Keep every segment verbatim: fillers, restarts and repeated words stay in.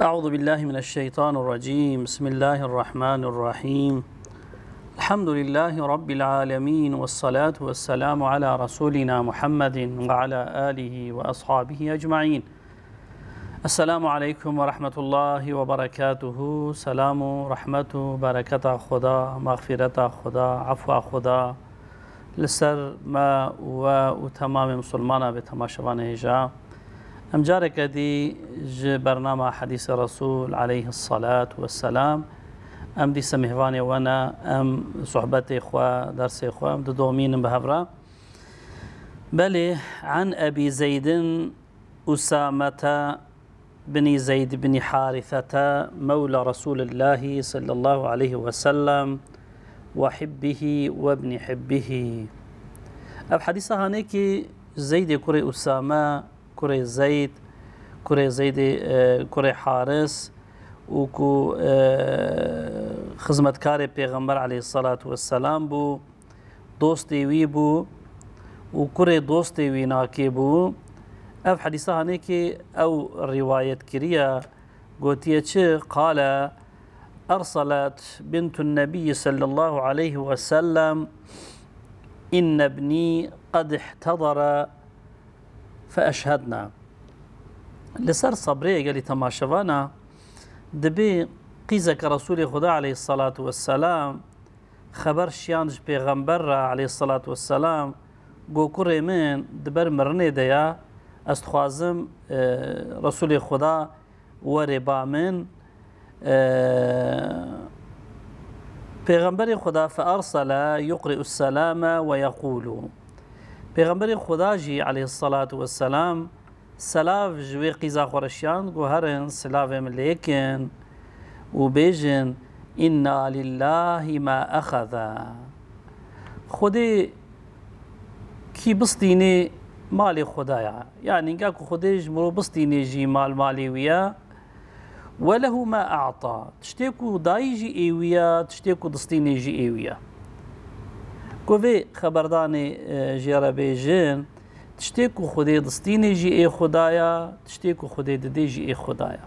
أعوذ بالله من الشيطان الرجيم. بسم الله الرحمن الرحيم. الحمد لله رب العالمين، والصلاة والسلام على رسولنا محمد وعلى آله وأصحابه أجمعين. السلام عليكم ورحمة الله وبركاته. سلام و رحمت و برکتا خدا، مغفرتا خدا، عفوا خدا لسر ما و و تمام مسلمانا به تماشاوان هجا. ام جارک دی جی برنامه حدیث رسول علیه الصلاة والسلام. ام دی سمیهوان ونا ام صحبت خوا، درس خوا، ام دو دومین به هفرا. بله، عن أبي زيد أسامة بن زيد بن حارثة مولى رسول الله صلى الله عليه وسلم وحبه وابن حبه. Ev hadîsa hanê ki Zeydê kurê Usame, kurê Zeyd, kurê Zeydê, e, kurê Haris û ku, e, xizmetkarê Pêxember aleyhissalatu vesselam bû, dostê wî bû û kurê dostê wî nakê bû. Ev hedîsa hanê ki ew rîwayet kiriye, gotiye çi? Qale, erselet bintun nebiyyi sallallahu aleyhi ve sellem, inne bnî qed ihtedere fe eşhedna. Li ser sebrê gelî temaşevana, dibê qîzeke Resûlê Xuda aleyhissalatu vesselam xeber şiyand ji Pêxember re aleyhissalatu vesselam, go kurê min di ber mirinê de ya, ez dixwazim, e, Resûlê Xuda were ba min. E, Pêxemberê Xuda fe ersele yuqri'us selame ve yekulu. Pêxemberê Xuda jî aleyhissalatu vesselam selav ji wê qîza xwe re şiyand, got, herin silavê min lê kin û bêjin, inna lillahi ma exeze. Xwedê kî bistînê malê Xuda ya. Yanî, ga ku Xwedê ji mirov bistînê jî mal malê wî ye. Ve lehu ma a'ta. Tiştê ku dayî jî ê wî ye, tiştê ku distînê jî ê wî ye. Ku vê xeberdanê, e, jê re bêjin, tiştê ku Xwedê distînê jî ê Xuda ya, tiştê ku Xwedê didê jî ê Xuda ya.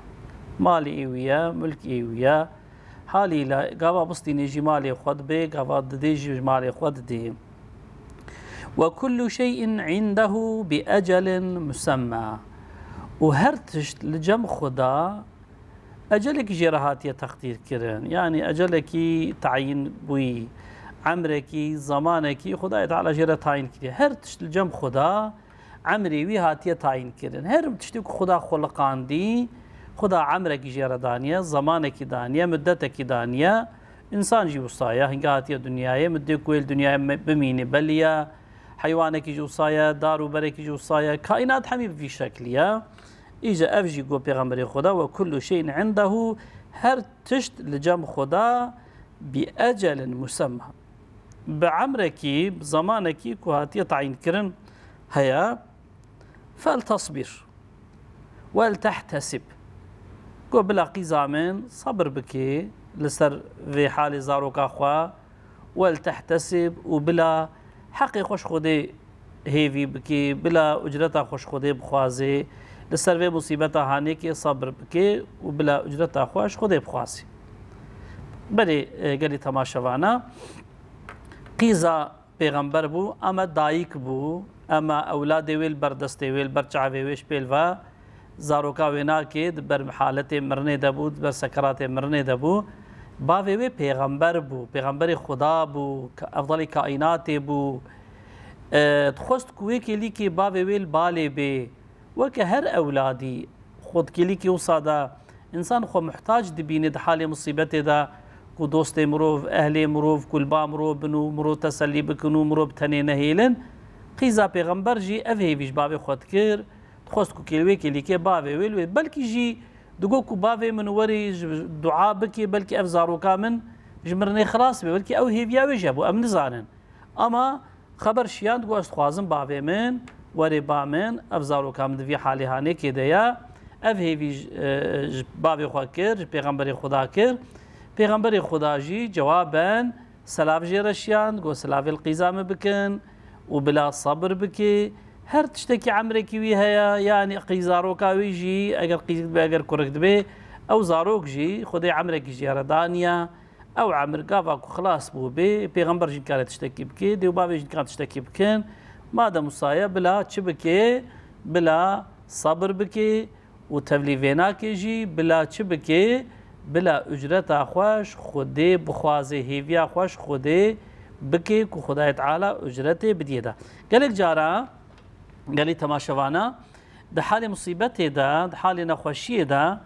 Malê ê wî ye, milk ê wî ye. Halîle gava bistînê jî malê xwe dibê, gava didê jî malê xwe didê. Ve kullu şey'in indehu bi ecelin musemma. Û her tişt li cem Xuda ecelekî jê re hatiye teqdîr kirin. Yanî ecelekî tayîn bûyî, emrekî, zemanekî Xwedayê Teala jê re tayîn kiriye. Her tişt li cem Xuda emrê wî hatiye tayîn kirin. Her tiştê ku Xuda xuliqandî, Xuda emrekî jê re daniye, zemanekî daniye, muddetekî daniye. Însan jî wisa ye, hinga hatiye dinyayê, muddê ku wê li dinyayê me-, bimînî belî ye. Heywanekî jî wisa ye, dar û berekî jî wisa ye. Kaînat hemî bi vî şeklî ye. Îca ev jî got Pêxemberê Xuda, "Ve kullu şey'in indehu", her tişt li cem Xuda bi ecelin musemma. Bi emrekî, bi zemanekî ku hatiye tayîn kirin heye, "Fel tasbir, wel tehtesib." Got, bila qîza min, sabir bikê li ser vê halê zaroka xwe, wel tehtesib û bila heqê xwe ji Xwedê hêvî bikê, bila ucreta xwe ji Xwedê bixwazê, li ser vê musîbeta hanêkê sabir bikê û bila ucreta xwe ji Xwedê bixwazê. Belê, e, gelî temaşevana, qîza pêxember bû, ema dayik bû, ema ewladê wê li ber destê wê, li ber çavê wê ji pêl ve zaroka wê nake, di ber haletê mirinê de bû, di ber sekeratê mirinê de bû. Bavê wê pêxember bû, pêxemberê Xuda bû, ka-, efdalê kaînatê bû. E, dixwest ku wê kêlîkê bavê wê li balê bê. Weke her ewladî, xwe di kêlîkê wisa de însan xwe muhtac dibîne di halê musîbetê de, ku dostê mirov, ehlê mirov, ku li ba mirov bin û mirov tesellî bikin û mirov bi tenê nehêlin. Qîza pêxember jî ev hêvî ji bavê xwe dikir. Dixwest ku kêl-, wê kêlîkê bavê wê li wê. Belkî jî digot ku bavê min werî ji dua bikê, belkî ev zaroka min ji mirinê xilas be. Belkî ew hêviya wê jî hebû, em nizanin. Ama xeber şiyand, got, "Ez dixwazim bavê min werê ba min, ev zaroka min di vî halê hanêkê de ye." Ev hêvî ji, e, ji bavê xwe kir, ji pêxemberê Xuda kir. Pêxemberê Xuda jî cewaben selav jê re şiyand, got, "Silavê li qîza min bikin û bila sabir bikê." Her tiştekî emrekî wî heye, yanî qî zaroka wî jî, eger qîz dibe, eger kurik dibe, Ew zarok jî Xwedê emrekî jê re daniye. Ew emir gava ku xilas bû bê, pêxember jî nikare tiştekî bike, dê û bavê jî nikare tiştekî bikin. Madem wisa ye, bila çi bike? Bila sabir bike û tevlî vênakê jî bila çi bike? Bila ucreta xwe ji Xwedê bixwaze, hêviya xwe ji Xwedê bike ku Xwedayê Teala ucretê bidiyê de. Gelek cara, gelî temaşevana, di halê musîbetê de, di halê nexweşiyê de,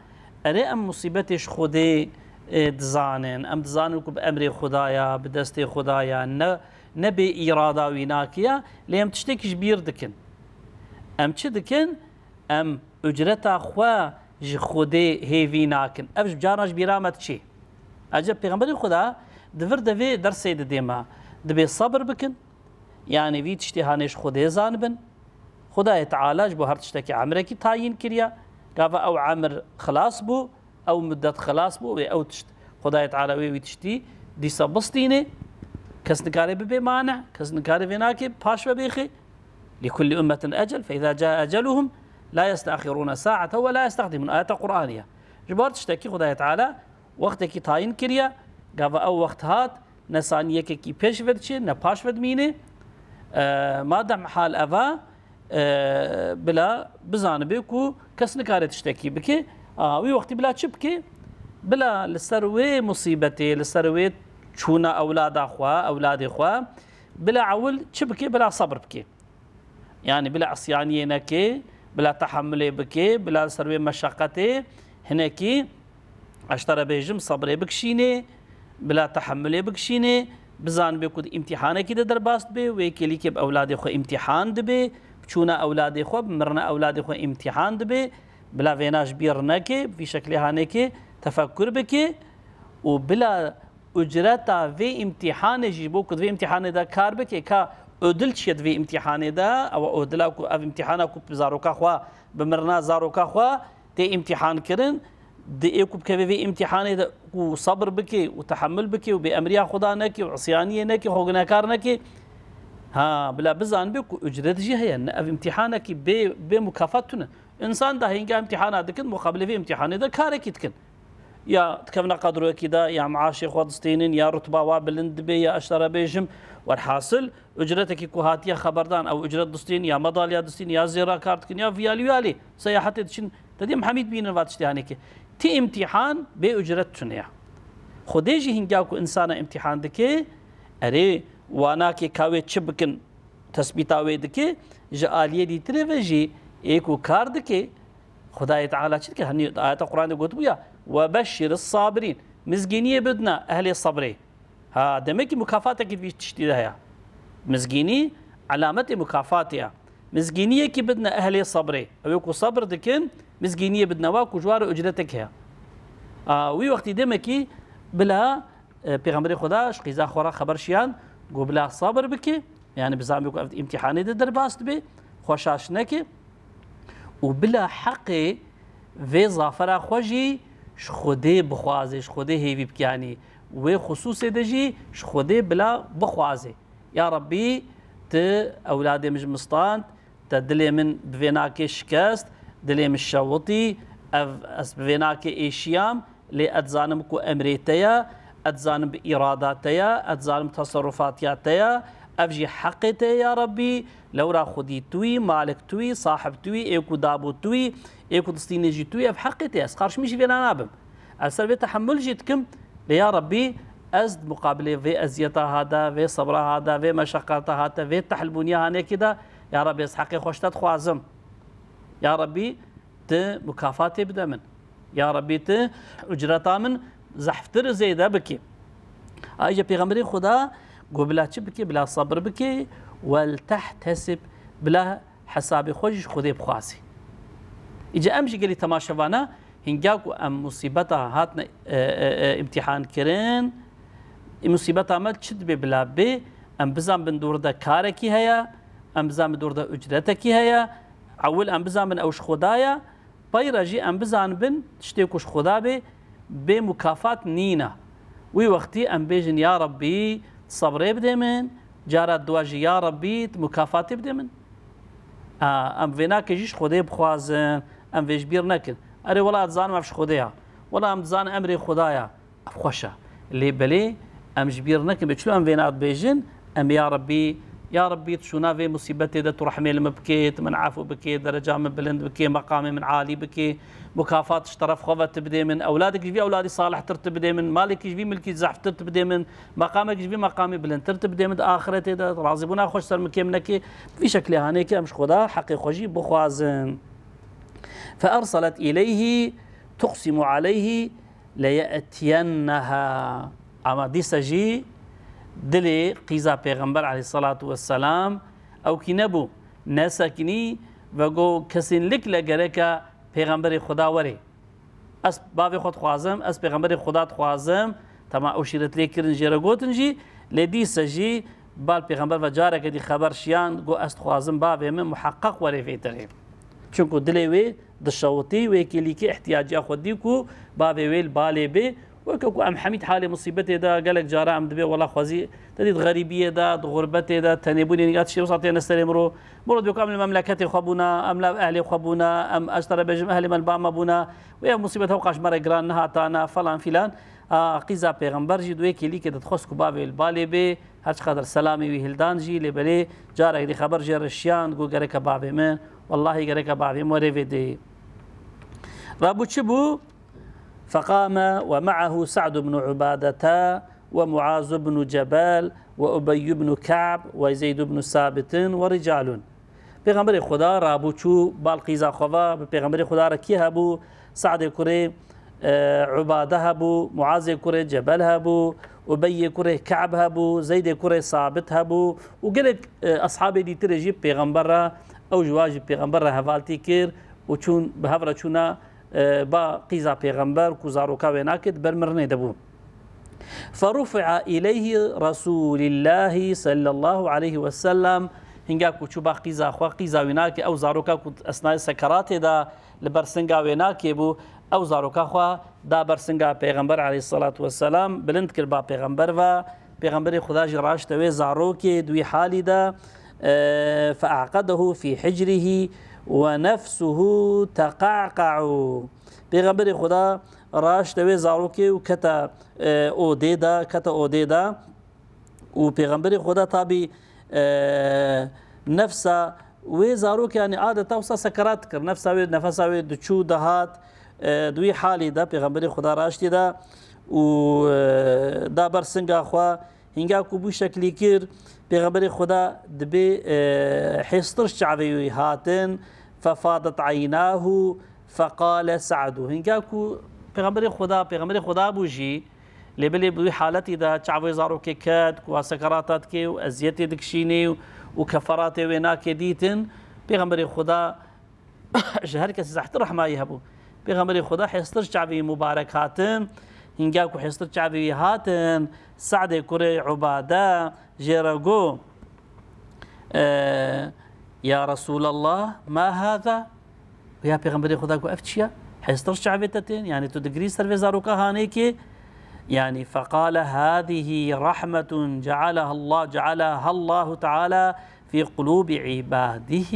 erê em musîbetê ji Xwedê, e, dizanin. Em dizanin ku bi emrê Xwedaya, bi destê Xwedaya, ne, ne bê îrada wî nakiya, lê em tiştekî ji bîr dikin. Em çi dikin? Em ucreta xwe ji Xwedê hêvî nakin. Ev ji carna ji bîra me diçê. Eceb Pêxemberê Xweda di vir de vê dersê didê me. Dibê sebir bikin, yanî vî tiştê hanê ji Xwedê zanibin. Xwedayê Teala ji bo her tiştekî emrekî tayîn kiriye. Gava ew emir xilas bû, ew muddet xilas bû, wê ew tişt, Xwedayê Teala wê wî tiştî dîsa bistînê. Kes nikare bibe mane, kes nikare vê nake paş ve bêxê. لكل أمة أجل فإذا جاء أجلهم لا يستأخرون ساعة ولا يستقدمون. Ayeta Qur'anî ye. Ji bar tiştekî Xwedayê Teala wextekî tayîn kiriye, gava ew wext hat, ne saniyekekî pêş ve diçe, ne paş ve dimîne. E, madem hal eva, e, bila bizanibe ku kes nikare tiştekî bike, a, wî wextî bila çi bike? Bila li ser wê musîbetê, li ser wê çûna ewlada xwe, ewladê xwe, bila ewil çi bike? Bila sebir bike. Yanî bila isyaniyê neke, bila tehemulê bike, bila li ser wê meşeqetê hinekî, ez ji te re bêjim, sebrê bikişînê, bila tehemulê bikişînê, bizanibe ku di îmtîhanekî de derbas dibe, wê kêlîkê bi ewladê xwe îmtîhan dibe, bi çûna ewladê xwe, bi mirina ewladê xwe îmtîhan dibe, bila vêna ji bîr neke, bi vî şeklê hanekê tefekkur bike û bila ucreta vê îmtîhanê jî, ji bo ku di vê îmtîhanê de kar bike, ka ödül çi ye di vê îmtîhanê de, ew ödüla ku ev îmtîhana ku bi zaroka xwe, bi mirina zaroka xwe tê îmtîhan kirin, di ê ku bikeve vê îmtîhanê de ku sebir bike û tehemul bike û bêemriya Xweda neke û isyaniyê neke, xwe gunekar neke, ha, bila bizanibe ku ucret jî heye, ne ev îmtîhanekî bê, bê mukafat tune. Însan da hînga îmtîhana dikin, muqabilê vê îmtîhanê de karekî dikin. Ya dikevine qedroyekî de, ya meaşê xwe distînin, ya rutba wa bilind dibe, ya ez ji te re bêjim, werhasil, ucretekî ku hatiye xeberdan, ew ucret distîn, ya madalya distîn, ya zêra kar dikin, ya viyalî wiyalî, seyahetê diçin, te dî em hemî dibînin va tiştê hanekê. Ti îmtîhan bê ucret tune ya. Xwedê jî hînga ku însana îmtîhan dike, erê, wanakê ka wê çi bikin, tesbîta wê dike, ji aliyê dîtirê ve jî ê ku kar dike, Xwedayê Teala çi dike? Hani ayeta Qur'anê gotibû ya, "Ve beşşiris sabirîn." Mizgîniyê bidine ehlê sebrê. Ha, demek ki mukafatekî vî tiştî de heye. Mizgînî elametê mukafatê ye. Mizgîniyekî bidine ehlê sebrê. Ew ê ku sebr dikin, mizgîniyê bidine wa ku ji wa re ucretek heye. A, wî wextî demek ki bila, e, Pêxemberê Xweda ji qîza xwe re xeber şiyan, got bila sebr bike. Yani bizanbe ku ev îmtîhanê de derbas dibe, xwe şaş neke û bila heqê vê zafera xwe jî ji Xwedê bixwaze, ji Xwedê hêvî bike. Yanî wê xisûsê de jî ji Xwedê bila bixwaze. Ya Rebbî, tu ewladê min ji min stand, te dilê min bi vê nakê şikest, dilê min şewitî, ev ez bi vê nakê êşiyam, lê ez dizanim ku emrê te ye, ez dizanim bi îrada te ye, ez dizanim teserufatiya te ye, ev jî heqê te ye ya Rebbî, lewra xwedî tu yî, malik tu yî, sahib tu yî, ê ku dabû tu yî, ê ku distînê jî tu yî, ev heqê te ye, ez qarşî min jî vêna nabim. Ez ser vê tehemul jî dikim, lê ya Rebbî, ez di muqabilê vê eziyeta ha de, vê sebra ha de, vê meşeqeta ha de, vê tehlbûniya hanekî de, ya Rebbî, ez heqê xwe ji te dixwazim. Ya Rebbî, tu mukafatê bide min. Ya Rebbî, tu ucreta min zehftir zêde bikî. Ayrıca Pêxemberê Xweda got bila çi bikî, bila sabir bikî, wel tehtesib, bila hesabê xwe jî ji Xwedê bixwazî. Îca em jî gelî temaşevana, hînga ku em musîbeta hatine, e, e, e, îmtîhan kirin, e, musîbeta me çi dibe bila bê, em bizanbin dûr de karekî heye, em bizanbin dûr de ucretekî heye, ewil em bizanbin ew ji Xweda ye, pey re jî em bizanbin tiştê ku ji Xweda bê, bê mukafat nîne. Wî wextî em bêjin, ya Rebbî, sebrê bidê min, cara dua jî, ya Rebbî, tu mukafatê bidê min. A, em vê nake jî ji Xwedê bixwazin, em vê ji bîr nekin. Erê wela, ez dizanim ev ji Xwedê ya. Wela em dizanin emrê Xwedaya, ev xweş e. Lê belê em ji bîr nekin, bê çilo em vêna dibêjin, em ya Rebbî, ya Rebbî tu şûna vê musîbetê de tu rehmê li min bikê, tu min efû bikê, dereca min bilind bikê, meqamê min alî bikê, mukafat ji teref xwe ve tu bidê min, ewladek ji vî ewladî salihtir tu bidê min, malekî ji vî milkî zehftir tu bidê min, meqamek ji vî meqamî bilindtir tu bidê min di axiretê de, razîbûna xwe ji ser min kêm nekê. Bi vî şeklê hanê ki em ji Xweda heqê xwe jî bixwazin. فأرسلت إليه تقسم عليه ليأتينها. Ama dîsa jî dilê qîza Pêxember aleyhissalatu vesselam ewkî nebû, nesekinî ve got, kesinlikle gereke Pêxemberê Xweda were. Ez bavê xwe dixwazim, ez Pêxemberê Xweda dixwazim. Tema ew şîret lê kirin, jê re gotin jî, lê dîsa jî bal Pêxember ve careke dî xeber şiyan, got, ez dixwazim bavê min muheqeq were vê derê. Çunku dilê wê dişewitî, wê kêlîkî ihtiyaciya xwe dî ku bavê wê li balê bê. Weke ku em hemî di halê musîbetê de, gelek cara em dibê wela xwezî te dî di xerîbiyê de, di xurbetê de, tenêbûnê nîga tiştê wisa têne serê mirov. Mirov dibê ku em li memleketê xwe bûna, em li ehlê xwe bûna, em ez te re bêjim ehlê me li ba me bûna. Wê ev musîbet hewqa ji me re giran nehatana, falan filan. A, qîza Pêxember jî di wê kêlîkê de dixwest ku bavê li balê bê, her çiqadir selamê wî hildan jî, lê belê carek dî xeber jê re şiyan, got, gereke bavê min, wellahî gereke bavê min were vê dê. Rabû çi bû? فقام ومعه سعد بن عبادة ومعاذ بن جبل وأبي بن كعب وزيد بن ثابت ورجال. Pêxemberê Xweda rabû çû bal qîza xwe ve, bi Pêxemberê Xweda re kî hebû? Sadê kurê, e, Ubade hebû, Muazê kurê Cebel hebû, Ubeyê kurê Ka'b hebû, Zeydê kurê Sabit hebû û gelek, e, eshabê dîtirê jî Pêxember re, ew ji wa jî Pêxember re hevaltî kir û çûn, bi hev re çûna, e, ba qîza Pêxember ku zaroka wê nake di ber mirinê de bû. فرفع إليه رسول الله صلى الله عليه وسلم. Hinga ku çû ba qîza xwe, qîza wî nake, ew zaroka ku esnayê sekeratê de li ber singa wê nake bû, ew zaroka xwe da ber singa Pêxember aleyhissalatu vesselam, bilind kir ba Pêxember ve. Pêxemberê Xweda jî raşte wê zarokê di wî halî de, e, فأعقده في حجره ونفسه تقعقع. Pêxemberê Xweda raşte wê zarokê û kete, e, odê de, kete odê de. Û Pêxemberê Xweda tabî, e, nefsa wê zarokê, yanî adeta wisa sekerat dikir. Nefsa wê, nefesa wê diçû, dihat, e, di wî halî de Pêxemberê Xweda raştî de û, e, da ber singa xwe. Hinga ku bû şeklî kir, Pêxemberê Xweda dibê, e, hêstir ji çavê wî hatin, ففاضت عيناه فقال سعد. Hinga ku Pêxemberê Xweda, Pêxemberê Xweda bû jî, lê belê bi wî haletî de çavê zarokê ket, ku wa sekerata dike û eziyetê dikişînê û, û keferatê wê nake dîtin, Pêxemberê Xweda ji her kesî zehtir rehmayî hebû. Pêxemberê Xweda hêstir çavê wî mubarek hatin. Hinga ku hêstir çavê wî hatin, Sadê kurê Ubade jê re got, e, "Ya Resulallah, ma hâzâ?" Ya Pêxemberê Xweda, got, "Ev çi ye? Hêstir çavê te tên? Yanî tu digirî ser vê zaroka hanêkê?" Yanî, فقال: "هذه رحمة جعلها الله، جعلها الله تعالى في قلوب عباده."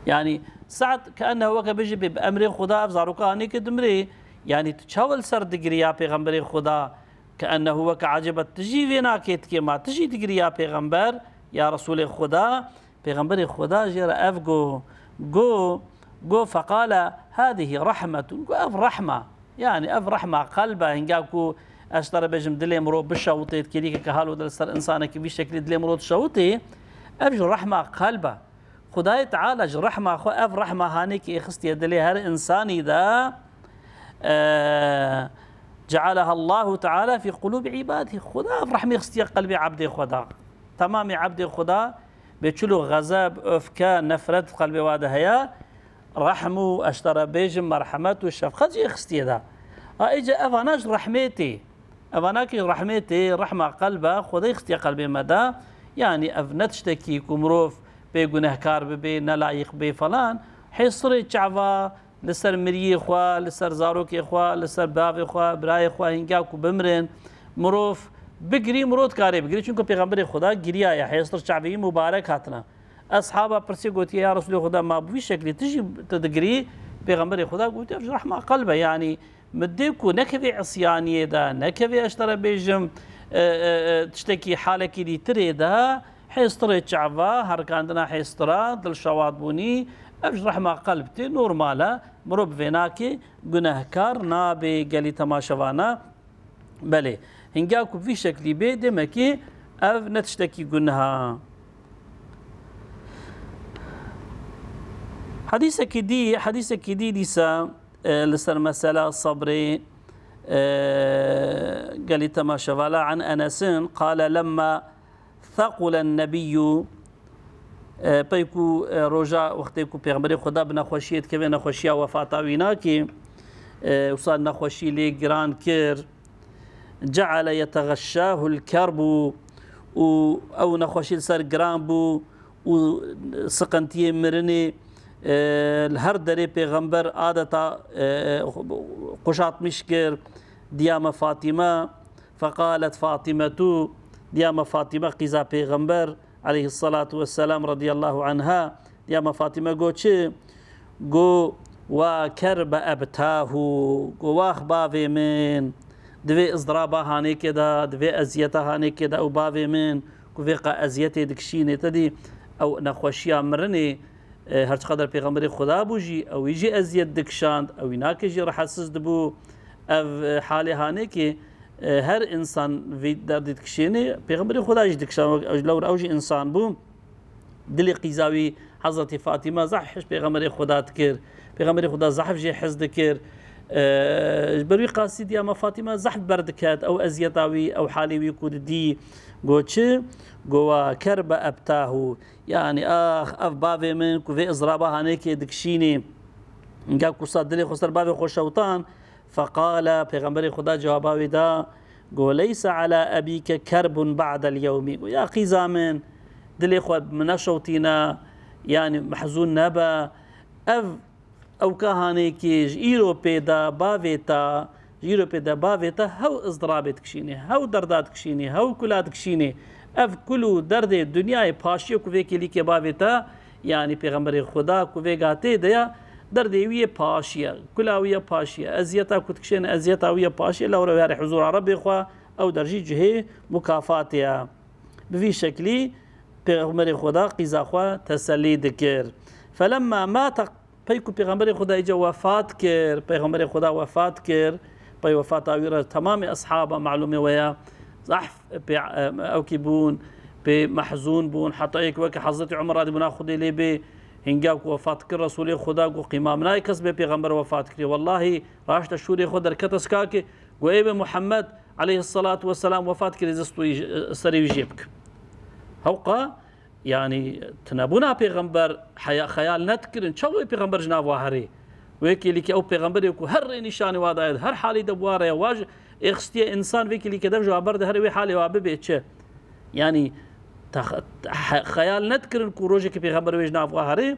Yanî, Sa'd keennehu weke bêjî bê bi emrê Xweda ev zaroka hanêkê dimrê. Yanî, tu çawa li ser digirî ya Pêxemberê Xweda? Keennehu weke ecêba tu jî vê nakê dikê ma, tu jî digirî ya Pêxember, ya Resûlê Xweda. Pêxemberê Xweda jê re ev got, got, got, فقال: "هذه رحمة." Got, "Ev rehma." Yanî ev rehma qelb e, hinga ku ez ji te re bêjim dilê mirov bişewitê, di kêlîkeke halo de li ser însanekî vî şeklî dilê mirov dişewitê, ev jî rehma qelb e. Xwedayê Teala ji rehma xwe ev rehma hanê ki êxistiye dilê her însanî de, e, جعلها الله تعالى في قلوب عباده. Xweda ev rehmê xistiye qelbê ebdê Xweda. Temamê ebdê Xweda bê çilo xezeb, öfke, nefret qelbê wa de heye, rehm û, ez ji te re bêjim, merhemet û şefqet jî êxistiye de. A, êce evana ji rehmê tê. Evana ki rehmê tê, rehma qelb e, Xwedê xistiye qelbê me de. Yanî ev ne tiştekî ku mirov pê gunehkar bibê, nelayîq bê falan. Hêsirê çava li ser miriyê xwe, li ser zarokê xwe, li ser bavê xwe, birayê xwe, hinga ku bimirin, mirov bigirî, mirov dikarê bigirî. Çunku Pêxemberê Xweda giriyaye, hêsir çavê wî mubarek hatine. Eshaba pirsî gotiye, "Ya Resûlê Xweda, ma bi vî şeklî tu jî tu digirî?" Pêxemberê Xweda gotiye, "Ev ji rehma qelb e, yanî Min dê ku nekevê isyaniyê de, nekevê, ez te re bêjim, e, e, e, tiştekî, halekî dîtirê de, hêstirê çava, herikandina hêstira, dilşewatbûnî, ev ji rehma qelb tê, normal e. Mirov bi vê nakê, gunehkar nabe gelî temaşevana. Belê, hinga ku vî şeklî bê, demekî ev ne tiştekî guneh e. Hedîsekî dî, hedîsekî dî dîsa, e, li ser mesela sabrê, e, gelî temaşevala, an Enesin, qale lemma ثقل النبي، e, pey ku, e, roja wextê ku Pêxemberê Xweda bi nexweşiyê dikeve, nexweşiya wefata wî nakê, e, wisa nexweşî lê giran kir. جعل يتغشاه الكرب، û ew nexweşî li ser giran bû û siqintiyê mirinê, e, li her derê Pêxember adeta, e, quşatmiş kir. Diya me Fatîme, فقالت فاطمة، diya me Fatîme qîza Pêxember aleyhissalatu vesselam radiyallahu anha, diya me Fatîme got çi? Got, "Wa kerbe ebtahu", got, "Wax bavê min, di vê izdiraba hanêkê de, di vê eziyeta hanêkê de ew bavê min, ku vê qe eziyetê dikişînê." Te dî ew nexweşiya mirinê, e, her çiqader Pêxemberê Xuda bû jî, ew wî jî eziyet dikişand, ew wî nake jî rehetsiz dibû. Ev, e, halê hanêkê, e, her însan vî derdî dikişênê, Pêxemberê Xuda jî dikişand, wek ew, lewra ew jî însan bû. Dilê qîza wî Hezretî Fatîme zehf hej Pêxemberê Xuda dikir. Pêxemberê Xuda zehf jê hez dikir. E, ji ber wî qasî diya me Fatîme zehf berdiket. Ew eziyeta wî, ew halê wî ku didî, got çi? Got, "Wa kerbe ebtahu." Yanî, ax, ev bavê min ku vê izraba hanêkê dikişînê. Hinga ku sa dilê xwe ser bavê xwe şewtan, feqale, Pêxemberê Xuda cewaba wî da, got, "Leyse ala ebîke kerbun ba'del yewmî." Got, "Ya qîza min, dilê xwe bi min neşewtîne, yanî mehzûn nebe. Ev, ew kahanê ki ji îro pê de bavê te, ji îro pê de bavê te hew izdirabê dikişînê, hew derda dikişînê, hew kula dikişînê. Ev kul û derdê dinyayê paşiye ku vê kêlîkê bavê te, yanî Pêxemberê Xuda ku vê gatê de ya, derdê wî yê paşiye, kula wî ye paşiye, eziyeta ku dikişêne eziyeta wî ye paşiye, lewre wê herê huzura Rebbê xwe, ew der jî cihê mukafatê ye." Bi vî şeklî Pêxemberê Xuda qîza xwe tesellî dikir. Felemma mate, pey ku Pêxemberê Xuda îca wefat kir, Pêxemberê Xuda wefat kir, pey wefata wî re temamê eshaba malûmê we ye, zehf pê, e, ewkî bûn, pê mehzûn bûn, heta yek weke Hezretî Umer radî bûna Xwedê lê bê, hinga ku wefat kir Resûlê Xuda got, "Qîma min nayê kes bê Pêxember wefat kiriye. Wellahî raşte şûrê xwe derkete skakê, got, 'Ê bê Muhammed aleyhissalatu vesselam wefat kiriye, zistûyî j-, serê wî jê bike.'" Hewqa, yanî, tunebûna Pêxember heya-, xeyal nedikirin. Çawa wê Pêxember ji nav wa herê? Wê kêlîkê ew Pêxemberê ku her rê nîşanê wa daye, her halî de bi wa re ye, wa ji êxistiye însan, vê kêlîkê dev ji wa berde here wê halê wa bibê çi? Yanî, te xe-, he-, xeyal nedikirin ku rojekê Pêxember wê ji nav wa herê.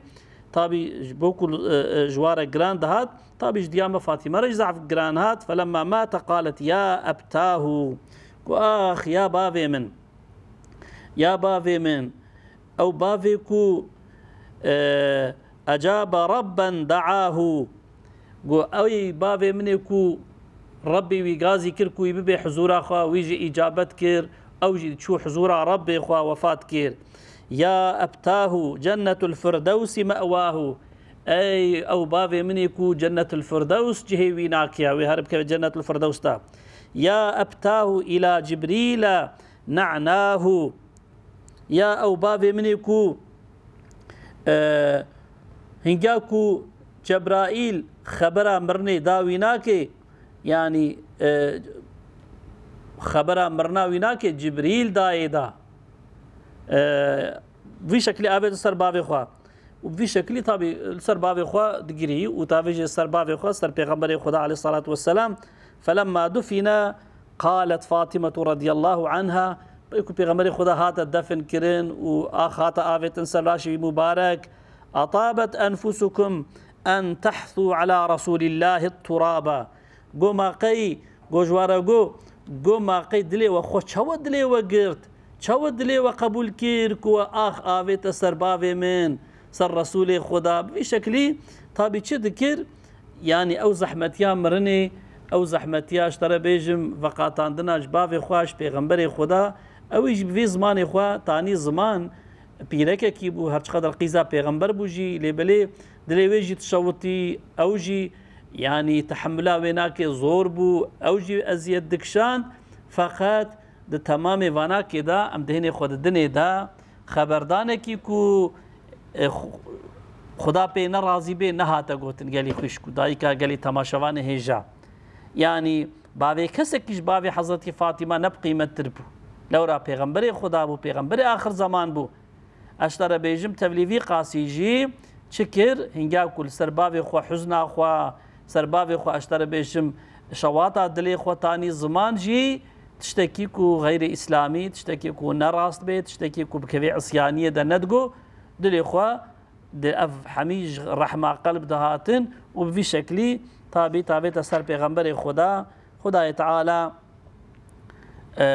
Tabî ji bo ku, e, e, ji wa re giran dihat, tabî ji diya me Fatîme re jî zehf giran hat. Felemma mate qalet, "Ya ebtahu." Got, "Ax, ya bavê min." Ya bavê min, ew bavê ku, e, ecabe Rabben da'ahu. Got, "Ey bavê min ê ku Rebbê wî gazî kir ku wî bibê huzura xwe, wî jî îcabet kir, ew jî çû huzura Rebbê xwe wefat kir. Ya ebtahu, cennetul firdewsî me'wahu." Ey ew bavê min ê ku Cennetul Firdews cihê wî nakiya, wê here bikeve Cennetul Firdews de. Ya ebtahu ila Cibrîle na'nahu. Ya ew bavê min ê ku, e, hinga ku Cebraîl xebera mirinê da wî nake, yanî, e, xebera mirina wî nake, Cibrîl dayê da. E, vî şeklî avêt ser bavê xwe. Û bi vî şekilî tabî li ser bavê xwe digirî û tavê jî ser bavê xwe, ser Pêxemberê Xweda aleyhissalatu vesselam. Felemma dufine qalet Fatîmetu radiyallahu anha, pey ku Pêxemberê Xweda hate defin kirin û ax hate avêtin ser laşê wî mubarek, "Atabet enfusukum en tehsu ala Resulillahi turaba." Go ma qey, go ji wa re go, go ma qey dilê we xwe çawa dilê we girt? Çawa dilê we qebûl kir ku we ax avête ser bavê min, ser Resûlê Xuda? Bi vî şeklî tabî çi dikir? Yanî ew zehmetiya mirinê, ew zehmetiya, ji te re bêjim, veqatandina ji bavê xwe, ji pêxemberê Xweda, ew jî bi vî zimanê xwe, tanî ziman pîrekekî bû, her çiqader qîza pêxember bû jî, lê belê dilê wê jî dişewitî, ew jî, yanî, tehemula wê nake, zor bû, ew jî eziyet dikişand, feqet di temamê vanakê de em dihênê xwe di dinê de xeberdanekî ku, e, Xu-, Xuda pê nerazî bê, nehate gotin gelî xwişk û dayika, gelî temaşevanê hêja. Yanî bavê kesekî ji bavê Hezretî Fatîma ne bi qîmettir bû. Lewra pêxemberê Xuda bû, pêxemberê axir zeman bû. Ez ji te re bêjim, tevlî vî qasî jî çi kir? Hinga ku li ser bavê xwe huzna xwe, ser bavê xwe, ez ji te re bêjim, şewata dilê xwe tanî ziman jî, tiştekî ku xeyrê îslamî, tiştekî ku nerast bê, tiştekî ku bi kevê isyaniyê de nedigo, dilê xwe di ev hemî ji rehma qelb dihatin û bi vî şeklî tabî tavête ser pêxemberê Xuda. Xudayê Teala, e,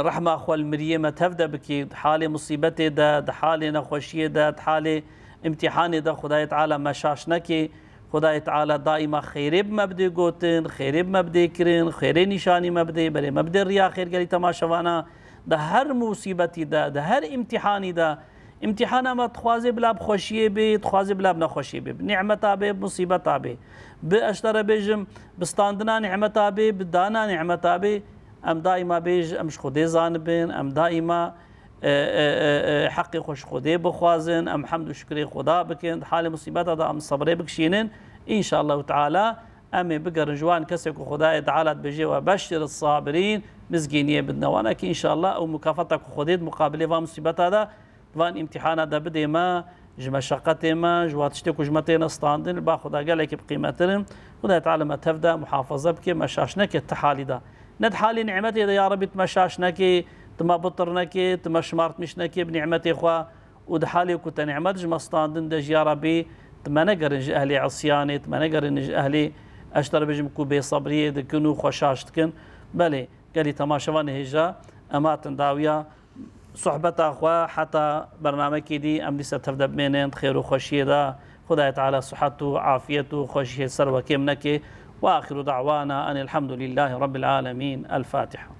rehma xwe li miriyê me tev de bikî, di halê musîbetê de, di halê nexweşiyê de, di halê îmtîhanê de Xudayê Teala me şaş nekê. Xudayê Teala daîma xêrê bi me bidê gotin, xêrê bi me bidê kirin, xêrê nîşanî me bidê, berê me bidê riya xêr gelî temaşevana. Di her musîbetî de, di her îmtîhanî de, îmtîhana me dixwazê bila bi xweşiyê bê, dixwazê bila bi nexweşiyê bê, bi nîmeta bê, bi musîbeta bê, bi, ez ji te re bêjim, bi standina nîmeta bê, bi dana nîmeta bê, em daîma bêj, em ji Xwedê zanibin, em daîma, e, e, e, e, heqê xwe ji Xwedê bixwazin, em hemd û şukrê Xweda bikin, di halê musîbeta de em sebrê bikişînin. Înşallahu Teala em ê bigerin ji wan kesê ku Xwedayê Teala dibêje, "Ve beşşir sabirîn", mizgîniyê bidine wana ki înşallah ew mukafata ku Xwedê di muqabilê van musîbeta de, van îmtîhana de bidê me, ji meşeqetê me, ji wa tiştê ku ji me têne standin, li ba Xweda gelekî bi qîmetir in. Xwedayê Teala me tev de muhafaza bike, me şaş neke ti halî de. Ne di halê nîmetê de, ya Rebî, tu me şaş nekê, tu me bitir nekê, tu me şimartmîş nekê bi nîmetê xwe û di halê ku te nîmet ji me standin de jî, ya Rebî, tu me negerin ji ehlê isyanê, tu me negerin ji ehlê, ez ji te re bêjim, ku bêsebriyê dikin û xwe şaş dikin. Belê, gelî temaşevanê hêja, em hatin dawiya sohbeta xwe, heta bernamekê dî em dîsa tev de bimênin, di xêr û xweşiyê de. Xwedayê Teala sihet û afiyet û xweşiyê ser we kêm neke. Ve axiru da'wana enil hamdulillahî rabbil alemîn. El Fatiha.